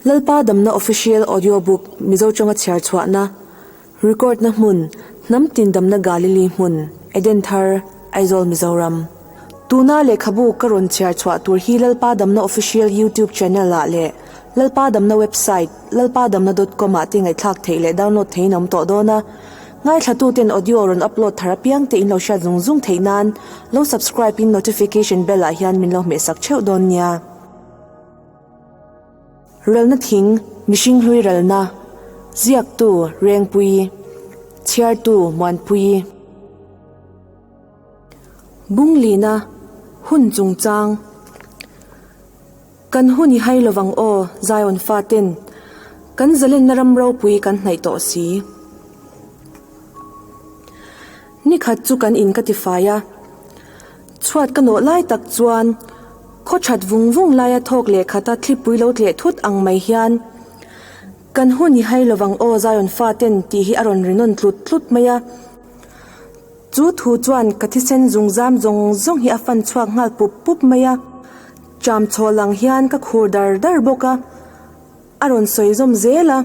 Lalpa Damna Official Audio Book Mizo tawnga chhiar chhuahna, Record na hmun, Hnam tin damna Galili hmun, Eden Thar, Aizawl Mizoram. Tuna lehkhabu ka rawn chhiar chhuah tur hi Lalpa Damna Official YouTube Channel ah leh Lalpa Damna Website lalpadamna dot com ah te ngaihthlak theih leh download theihin a awm tawh dawn a. Ngaithlatuten audio rawn upload thar apiang te in lo hriat zung zung theih nan lo subscribe in notification bell ah hian min lo hmehsak theuh dawn nia. Ralna thing, mihring hlui ralna, ziaktu Rengpuii, chhiartu Muanpuii. Bunglina, hun chungchang. Kan hun i hai lovang aw, Zion faten, kan zalenna ram ropui kan hnaih tawh si. Nikhat chu kan in ka ti fai a, chhuat ka nawh lai tak chuan khaw that vung vung laia thawk leh khata thlipui lo tleh thut ang mai hian kan hun i hai lovang aw Zion faten tih hi a rawn ri nawn tlut tlut mai a. Chu thu chuan ka thisen zungzam zawng zawng hi a fan chhuak nghal pup pup mai a, ṭam chhaw lang hian ka khur dar dar bawk a, a rawn sawi zawm zel a.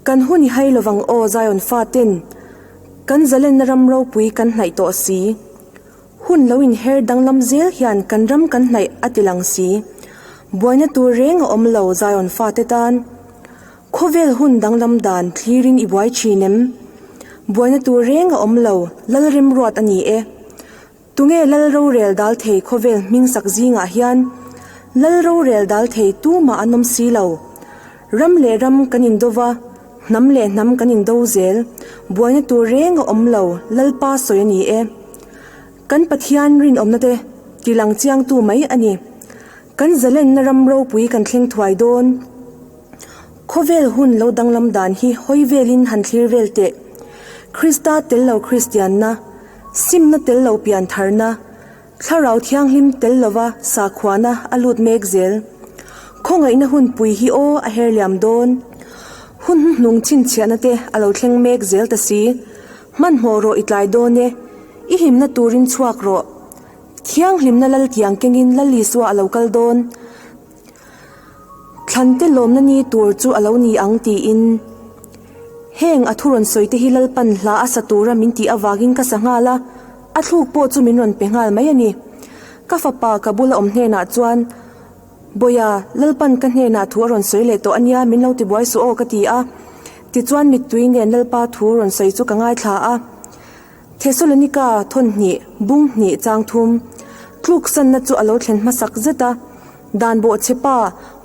Kan hun i hai lovang aw Zion faten, kan zalenna ram ropui kan hnaih tawh si. Hun lo inher danglam zel hian kan ram kan hnaih a ti lang si. Buaina tur reng a awm lo Zion fate tan. Khawvel hun danglam dan thlirin i buai thin em? Buaina tur reng a awm lo, Lal remruat a ni e. Tunge Lal rorel dal thei khawvel hming sak zingah hian Lal rorel dal thei tumah an awm si lo. Ram leh ram kan indo va, hnam leh hnam kan indo zel. Buaina tur reng a awm lo, Lalpa sawi a ni e. Kan Pathian rinawmna te tilang chiangtu mai a ni. Kan zalenna ram ropui kan thleng thuai dawn. Khawvel hun lo danglam dan hi hawi velin han thlir vel teh. Krista tel lo Kristianna. Simna tel lo pian tharna, Thlarau Thianghlim tel lova sakhuana a lut mek zel. Khawngaihna hun pui hi aw a her liam dawn. Hun hnuhnung chhinchhiahna te a lo thleng mek zel ta si. Hmanhmawh rawh i tlai dawn e. I himna turin chhuak rawh. Thianghlimna lal tiang kengin Lal Isua a lo kal dawn. Thlante lawmna ni tur chu a lo ni ang tiin heng a thu rawn sawi te hi Lalpan hla a sa tura min tih avangin ka sa nghal a, a thluk pawh chu min rawn pe nghal mai a ni. Ka fapa ka bula awm hnenah chuan, Bawia, Lalpan ka hnenah thu a rawn sawi leh tawh a nia, min lo ti buai suh aw ka ti a. Tichuan mittui nen Lalpa thu rawn sawi chu ka ngaithla a. Thesalonika thawn hnih, bung hnih chang thum, tluksanna chu a lo thlen hmasak zet a. Dan bawhchhe pa,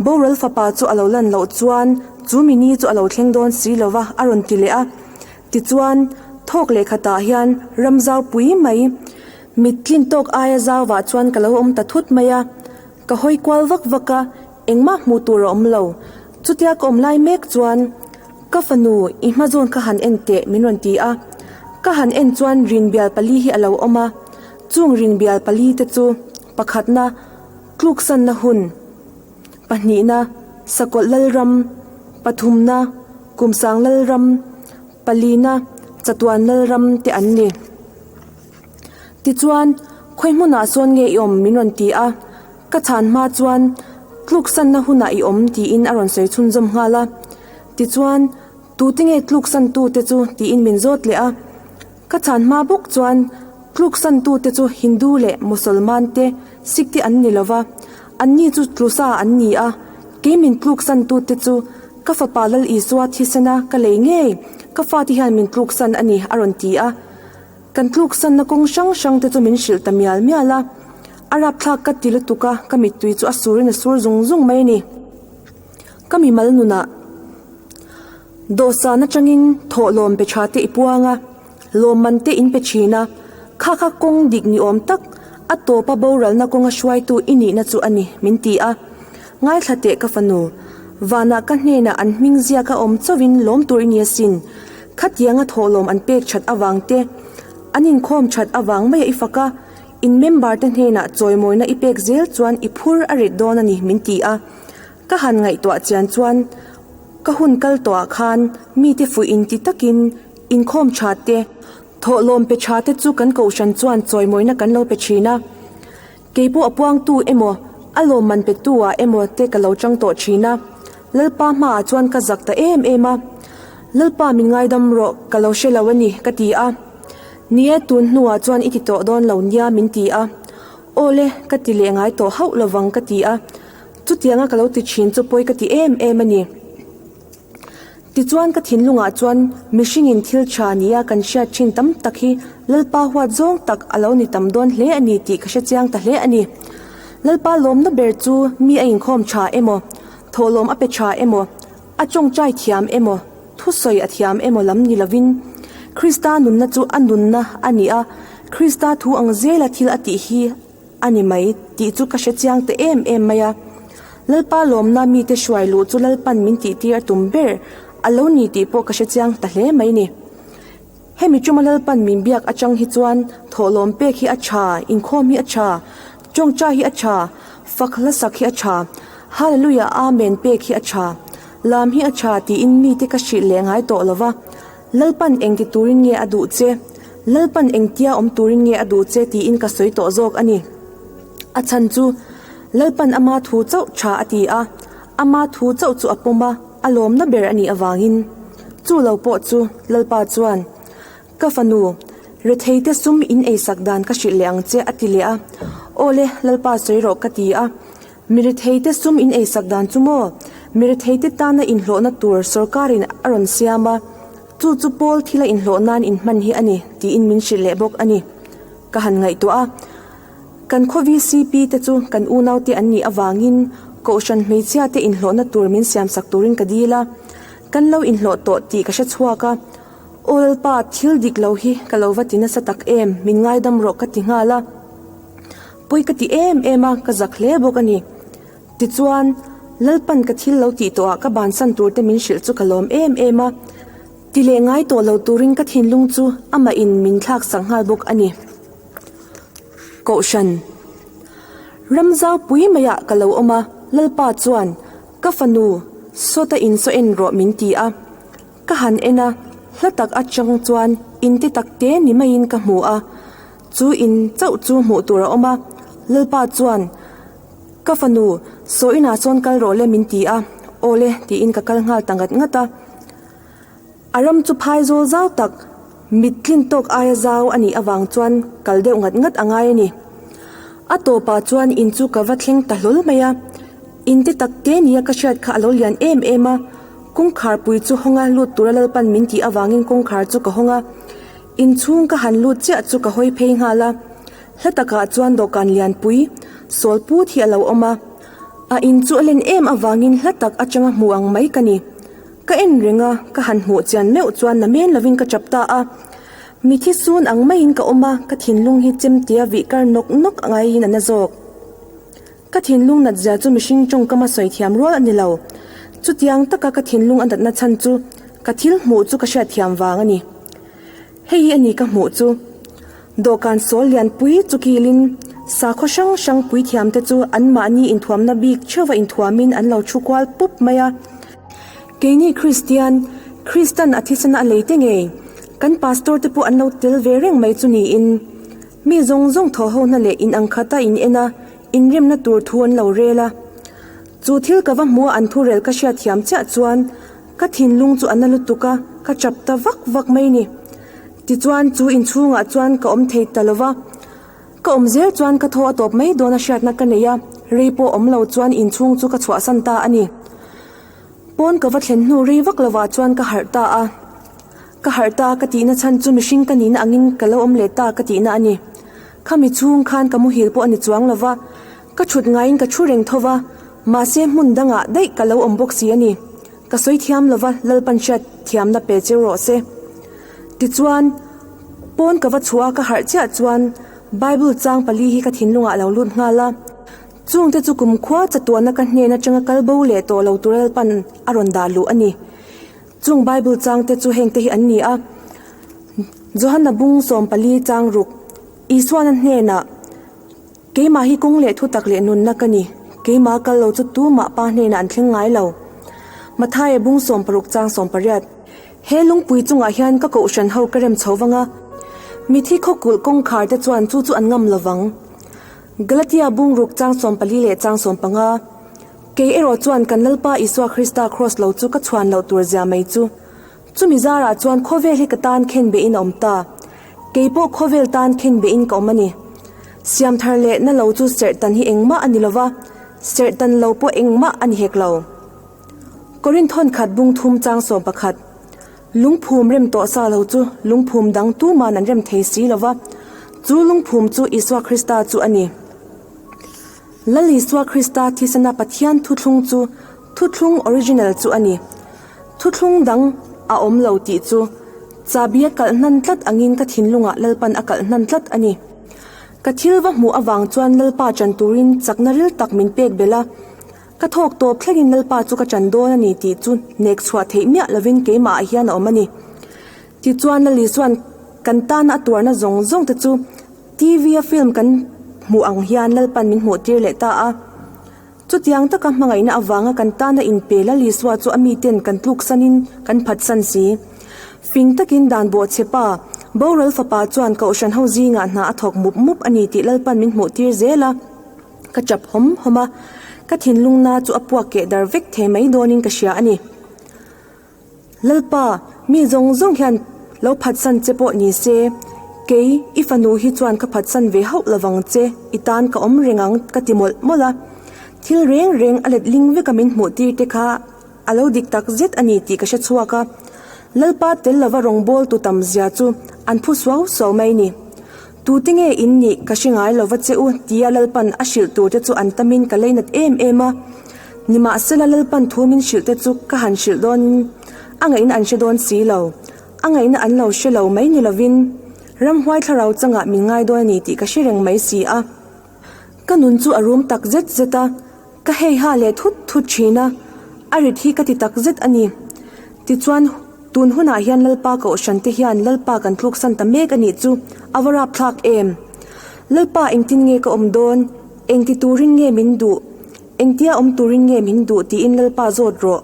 boral fapa chu a lo lan loh chuan chu mi ni chu a lo thleng dawn si lo va, a rawn ti leh a. Tichuan, thawk leh khatah hian ram zau pui mai, mit tlin tawk aia zauvah chuan ka lo awm ta thut mai a. Ka hawi kual vak vak a, engmah hmuh tur a awm lo. Chutia ka awm lai mek chuan, Ka fanu, i hma zawn kha han en teh, min rawn ti a. Ka han en chuan rinbial pali hi a lo awm a. Chung rinbial pali te chu, pakhatna, Tluksanna hun, pahnihna, Sakawlh Lalram, pathumna, Kumsang Lalram, palina, Chatuan Lalram te an ni. Tichuan, khawi hmunah sawn nge i awm min rawn ti a, ka chhan hma chuan tluksanna hunah i awm tiin a rawn sawi chhunzawm nghal a. Tichuan, tute nge tluksantute chu tiin min zawt leh a. Ka chhan hma bawk chuan tluksantute chu Hindu leh Mosolman te, Sikh te an ni lo va, anni chu tlusa an ni a, kei min tluksantute chu ka fapa Lal Isua thisena ka lei ngei, ka fate hian min tluksan a ni a rawn ti a. Kan tluksanna kawng hrang hrang te chu min hrilh ta mial mial a, a rapthlak ka ti lutuk a, ka mittui chu a surin a sur zung zung mai a ni. Ka mimal nunah dawhsan atangin thawhlawm pe tha te i puang a, lawmman te in pe thin a, kha kha kawng dik ni awm tak a tawpa boralna kawnga hruaitu i nihna chu a ni min ti a. Ngaithla teh ka fanu, vanah ka hnenah an hming ziak a awm chauhin lawm tur i ni asin. Khatianga thawhlawm an pek that avang te, an inkhawm that avang maia i fak a, in member te hnenah chawimawina i pek zel chuan i phur a rit dawn a ni min ti a. Ka han ngaihtuah chian chuan ka hun kal tawhah khan mite fuih inti takin inkhawm tha te, thawhlawm pe tha te chu kan kohhran chuan chawimawina kan lo pe thin a. Keipawh a puangtu emaw, A lawmman petu ah emaw te ka lo chang tawh thin a, Lalpa hmaah chuan ka zak ta em em a. Lalpa min ngaidam rawh, ka lo hre lo a ni, ka ti a. Ni e, tun hnuah chuan i ti tawh dawn lo nia min ti a. Aw le, ka ti leh ngai tawh hauh lovang ka ti a. Chutianga ka lo ti thin chu pawi ka ti em em a ni. Tichuan ka thinlungah chuan mihringin thil tha nia kan hriat thin tam tak hi Lalpa huat zawng tak a lo ni tam dawn hle a ni tih ka hre chiang ta hle a ni. Lalpa lawmna ber chu mi a inkhawm tha emaw, thawhlawm a pe tha emaw, a tawngtai thiam emaw, thusawi a thiam emaw lam ni lovin Krista nunna chu a nunna a ni a, Krista thu ang zela thil a tih hi a ni mai tih chu ka hre chiang ta em em mai a. Lalpa lawmna mite hruai luh chu Lalpan min tihtir a tum ber a lo ni tih pawh ka hre chiang ta hle mai ni. Hemi tuma Lalpan min biak atang hi chuan thawhlawm pek hi a tha, inkhawm hi a tha, tawngtai hi a tha, fak hla sak hi a tha, Hallelujah Amen pek hi a tha, lam hi a tha tiin mite ka hrilh leh ngai tawh lova. Lalpan engti turin nge a duh che? Lalpan engtia awm turin nge a duh che tiin ka sawi tawh zawk a ni. A chhan chu, Lalpan ama thu chauh tha a ti a, ama thu chauh chu a pawm a, a lawmna ber a nih avangin. Chu lo pawh chu, Lalpa chuan, Ka fanu, retheite sum in eisak dan ka hrilh leh ang che a ti leh a. Aw le, Lalpa sawi rawh ka ti a. Mi retheite sum in eisak dan chu maw? Mi retheite tana inhlawhna tur sorkarin a rawn siam a, chu chu pawl thila inhlawh nan inhman hi a ni tiin min hrilh leh bawk a ni. Ka han ngaihtuah a, kan khaw VCP te chu kan unaute an nih avangin Kohhran hmeichhia te inhlawhna tur min siamsak turin ka dil a, kan lo inhlawh tawh tih ka hre chhuak a, Aw Lalpa, thil dik lo hi ka lo va ti nasa tak em, min ngaidam rawh ka ti nghal a. Pawi ka ti em em a, ka zak hle bawk a ni. Tichuan, Lalpan ka thil lo tih tawhah ka bansan turte min hrilh chu ka lawm em em a. Ti leh ngai tawh lo turin ka thinlung chu amahin min thlak sak nghal bawk a ni. Kohhran Ramzau pui maiah ka lo awm a, Lalpa chuan, Ka fanu, sawta insaw en rawh min ti a. Ka han en a, hla tak atang chuan inte tak te ni maiin ka hmu a. Chu in chauh chu hmuh tur a awm a, Lalpa chuan, Ka fanu, saw inah sawn kal rawh le min ti a, aw le tiin ka kal nghal ta ngat ngat a. A ram chu phai zawl zau tak, mit tlin tawk aia zau a nih avang chuan kal deuh ngat ngat a ngai a ni. A tawpah chuan in chu ka va thleng ta hlawl mai a, in te tak te nia ka hriat kha a lo lian em em a, kawngkhar pui chu hawnga lut tura Lalpan min tih avangin kawngkhar chu ka hawng a. Inchhung ka han lut chiah chu ka hawi phei nghal a, hla takah chuan dawhkan lianpui sawl put hi a lo awm a. A in chu a len em avangin hla tak atanga hmu ang mai ka ni. Ka en reng a, ka han hmuh chian meuh chuan na men lovin ka chap ta a. Mithi sun ang maiin ka awm a, ka thinlung hi chemtia vih kar nawk nawk ngaiin a na zawk. Ka thinlung nat zia chu mihring tawngkam a sawi thiam rual a ni lo. Chutiang taka ka thinlung a natna chhan chu ka thil hmuh chu ka hriat thiam vang a ni. Hei hi a ni ka hmuh chu. Dawhkan sawl lianpui chu kilin sakhaw hrang hrang puithiamte chu anmahni inthuamna bik theuha inthuamin an lo thu kual pup mai a. Keini Kristian, Kristan a thisena a lei te ngei, kan pastor te pawh an lo tel ve reng mai chu niin. Mi zawng zawng thaw ho hna leh in ang khata in en a, inremna tur thu an lo rel a. Chu thil ka va hmu a an thu rel ka hriat thiam chiah chuan ka thinlung chu a na lutuk a, ka chap ta vak vak mai ni. Tichuan chu inchhungah chuan ka awm thei ta lo va, ka awm zel chuan ka thaw a tawp mai dawn a hriatna ka nei a, rei pawh awm lo chuan inchhung chu ka chhuahsan ta a ni. Pawn ka va thlen hnu rei vak lovah chuan ka harh ta a. Ka harh ta ka tihna chhan chu mihring ka nihna angin ka lo awm leh ta ka tihna a ni. Khami chhung khan ka muhil pawh a ni chuang lova, ka thut ngaiin ka thu reng tho va, mahse hmun dangah daih ka lo awm bawk si a ni. Ka sawi thiam lova Lalpan hriat thiamna pe cheu rawh se. Tichuan, pawn ka va chhuah a ka harh chiah chuan Bible chang pali hi ka thinlungah a lo lut nghal a. Chungte chu kumkhua chatuahna ka hnen atanga kal bo leh tawh lo tur Lalpan a rawn dah luh a ni. Chung Bible changte chu hengte hi an ni a, Johanna bung 14 chang ruk, Isuana hnenah, Keimah hi kawng leh thutak leh nunna ka ni, keimah kal lo chu tumah Pa hnenah an thleng ngai lo. Mathaia bung 16 chang 18. He lungpui chungah hian ka kohhran ho ka rem chho vang a, mithi khawkulh kawngkhar te chuan chu chu an ngam lovang. Galatia bungruk chang 14 leh chang 15, Kei erawh chuan kan Lalpa Isua Krista kraws lo chu ka chhuan loh tur zia mai chu. Chumi zarah chuan khawvel hi ka tan khen behin a awm ta. Kei pawh khawvel tan khen behin ka awm a ni. Siam thar leh na lo chu serh tan hi engmah a ni lo va, serh tan lo pawh engmah a ni hek lo. Korinthon khat bung thum chang 11, Lungphum rem tawh sa lo chu lungphum dang tuman an rem thei si lo va, chu lungphum chu Isua Krista chu a ni. Lal Isua Krista thisena Pathian thuthlung chu thuthlung original chu a ni. Thuthlung dang a awm lo tih chu chahbi a kalh hnan tlat angin ka thinlungah Lalpan a kalh hnan tlat a ni. Ka thil va hmuh avang chuan Lalpa chan turin chakna ril tak min pek belh a. Ka thawk tawp thlengin Lalpa chu ka chan dawn a ni tih chu nek chhuah theih miah lovin keimahah hian a awm a ni. Tichuan Lali chuan kan tana a tuarna zawng zawng te chu TV a film kan hmuh ang hian Lalpan min hmuh tir leh ta a. Chutiang taka hmangaihna avanga kan tana inpe Lali Sua chu a miten kan tluksanin kan phatsan si. Fing takin dan bawh che pa, boral fapa chuan Kohhran ho zingah hna a thawk mup mup a ni tih Lalpan min hmuh tir zel a. Ka chap hawm hawm a, ka thinlung na chu a puak keh dar vek thei mai dawnin ka hria a ni. Lalpa, mi zawng zawng hian lo phatsan che pawh ni se, kei i fanu hi chuan ka phatsan ve hauh lovang che, i tan ka awm reng ang ka ti mawlh mawlh a. Thil reng reng a letling veka min hmuh tir te kha a lo dik tak zet a ni tih ka hre chhuak a. Lalpa tel lova rawngbawltu tam zia chu an phu suau suau mai ni. Tute nge in nih ka hre ngai lova che u tia Lalpan a hrilh tur te chu an tamin ka leinat em em a. Nimahsela Lalpan thu min hrilh te chu ka han hrilh dawn a ngaihna an hre dawn si lo. A ngaihna an lo hre lo mai ni lovin ramhuai thlarau changah min ngai dawn a ni tih ka hre reng mai si a. Ka nun chu a rum tak zet zet a, ka hei ha leh thut thut thin a, a rit hi ka ti tak zet a ni. Tichuan, tun hunah hian Lalpa Kohhran te hian Lalpa kan tluksan ta mek a nih chu a va rapthlak em? Lalpa engtin nge ka awm dawn? Engti turin nge min duh? Engtia awm turin nge min duh tiin Lalpa zawt rawh.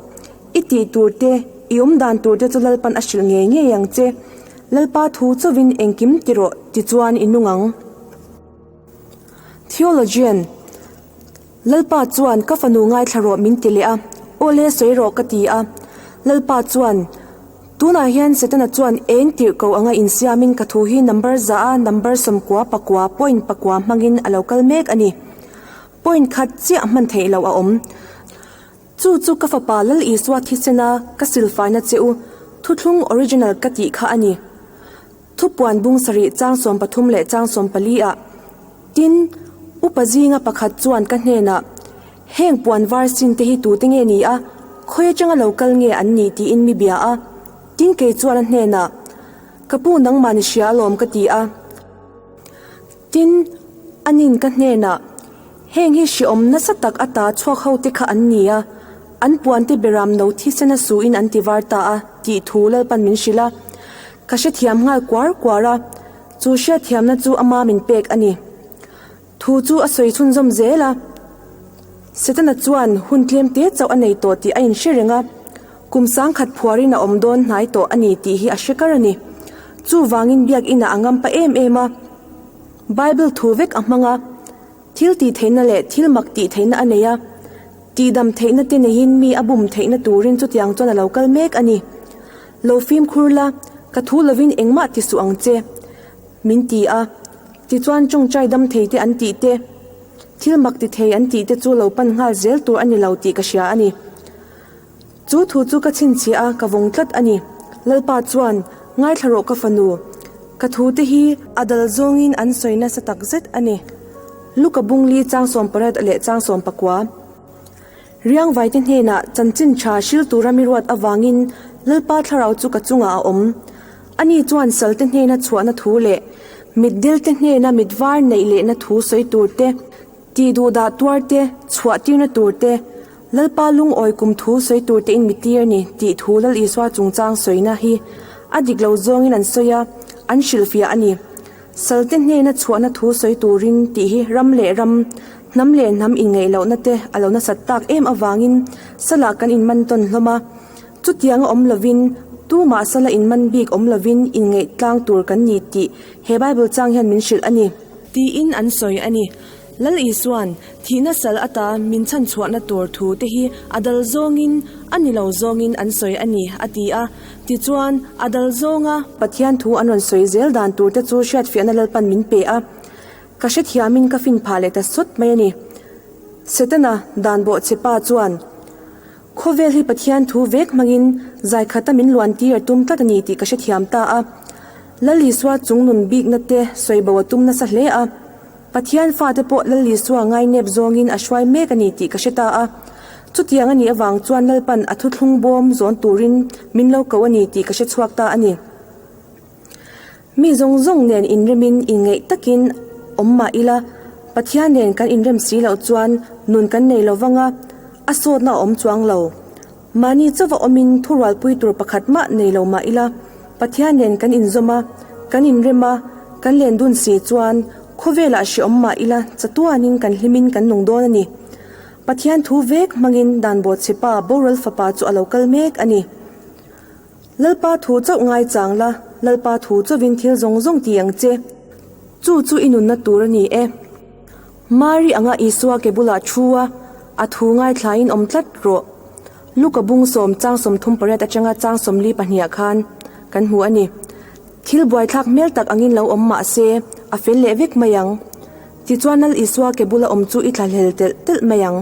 I tih tur te, i awm dan tur te chu Lalpan a hrilh ngei ngei ang che. Lalpa thu chauhin engkim ti rawh tichuan i nung ang. Theologian, Lalpa chuan ka fanu ngaithla rawh min ti leh a, Awle sawi rawh ka ti a. Lalpa chuan, Tunah hian Setana chuan eng tirh ko anga insiamin ka thu hi number za a number 90 pakua point pakua hmangin a lo kal mek a ni. Point khat chiah hman theih loh a awm. Chu chu ka fapa Lal Isua thisena ka silfaina che u thuthlung original ka tih kha a ni. Thupuan bung sarih chang 13 leh chang 14 ah, Tin, upa zinga pakhat chuan ka hnenah, Heng puan var sin te hi tute nge ni a, khawi atanga lo kal nge an nih tiin mi bia a. Tin kei chuan a hnenah, Ka pu nangmah ni hria alawm ka ti a. Tin, anin ka hnenah, Heng hi hreawm nasa tak ata chhuak ho te kha an ni a, an puante beram no thisena suin an ti var ta a, tih thu Lalpan min hrilh a. Ka hrethiam nghal kuar kuar a, chu hriatthiamna chu ama min pek a ni. Thu chu a sawi chhunzawm zel a. Setana chuan hun tlem te chauh a nei tawh tih a inhre reng a, kum sangkhat phuarin a awm dawn hnai tawh a ni tih hi a hre kar a ni. Chuvangin biakinah a ngampa em em a, Bible thu vek a hmang a, thil tih theihna leh thil mak tih theihna a nei a, tihdam theihna te neiin mi a bum theihna turin chutiang chuan a lo kal mek a ni. Lo fimkhur la, ka thu lovin engmah ti suh ang che, min ti a. Tichuan tawngtai dam thei te an tih te, thil mak ti thei an tih te chu lo pan nghal zel tur a ni lo tih ka hria a ni. Chu thu chu ka chhinchhiah a, ka vawng tlat a ni. Lalpa chuan, Ngaithla rawh ka fanu, ka thu te hi a dal zawngin an sawi nasa tak zet a ni. Luka bungli chang 18 leh chang 19. Riangvaite hnenah chanchin tha hril tura mi ruat avangin Lalpa thlarau chu ka chungah a awm. Ani chuan salte hnena chhuahna thu leh mitdelte hnena mit var neih lehna thu sawi tur te, tih duhdah tuar te, chhuah tirna tur te, Lalpa lungawi kum thu sawi tur tein mi tir a ni tih thu Lal Isua chungchang sawina hi a dik lo zawngin an sawi a, an hrilhfiah a ni. Salte hnena chhuahna thu sawi turin tih hi ram leh ram, hnam leh hnam inngeih lohna te a lo nasat tak em avangin salah kan inman tawn hlawm a. Chutianga awm lovin, tumah sala inman bik awm lovin inngeih tlang tur kan ni tih he Bible chang hian min hrilh a ni. Tiin an sawi a ni. Lal Isua'n thihna sal ata min chhanchhuahna tur thu te hi a dal zawngin, a ni lo zawngin an sawi a ni, a ti a. Tichuan, a dal zawnga Pathian thu an rawn sawi zel dan tur te chu hriatfiahna Lalpan min pe a. Ka hrethiamin ka fin phah leh ta sawt mai a ni. Setana dan bawhchhe pa chuan, Khawvel hi Pathian thu vek hmangin zaikhata min luan tir a tum tlat a ni tih ka hrethiam ta a. Lal Isua chungnun bikna te sawi bo a tum nasa hle a. Pathian fate pawh Lal Isua ngainep zawngin a hruai mek a ni tih ka hre ta a. Chutiang a nih avang chuan Lalpan a thuthlung bawm zawn turin min lo ko a ni tih ka hre chhuak ta a ni. Mi zawng zawng nen inremin inngeih takin awm mah ila, Pathian nen kan inrem si loh chuan nun kan nei lo vang a, a sawtna a awm chuang lo. Mahni chauva awmin thurualpui tur pakhat mah nei lo mah ila, Pathian nen kan inzawm a, kan inrem a, kan len dun si chuan khawvelah hreawm mah ila chatuanin kan hlimin kan nung dawn a ni. Pathian thu vek hmangin dan bawhchhepa boral fapa chu a lo kal mek a ni. Lalpa thu chauh ngai chang la, Lalpa thu chauhin thil zawng zawng ti ang che. Chu chu i nunna tur a ni e. Mari anga Isua ke bulah thu a, a thu ngaithlain awm tlat rawh. Luka bung sawm chang 38 atanga chang 42ah khan kan hmu a ni. Thil buaithlak hmel tak angin lo awm mah se, a fel leh vek mai ang. Tichuan Lal Isua ke bula awm chu i thlahlel telh telh mai ang.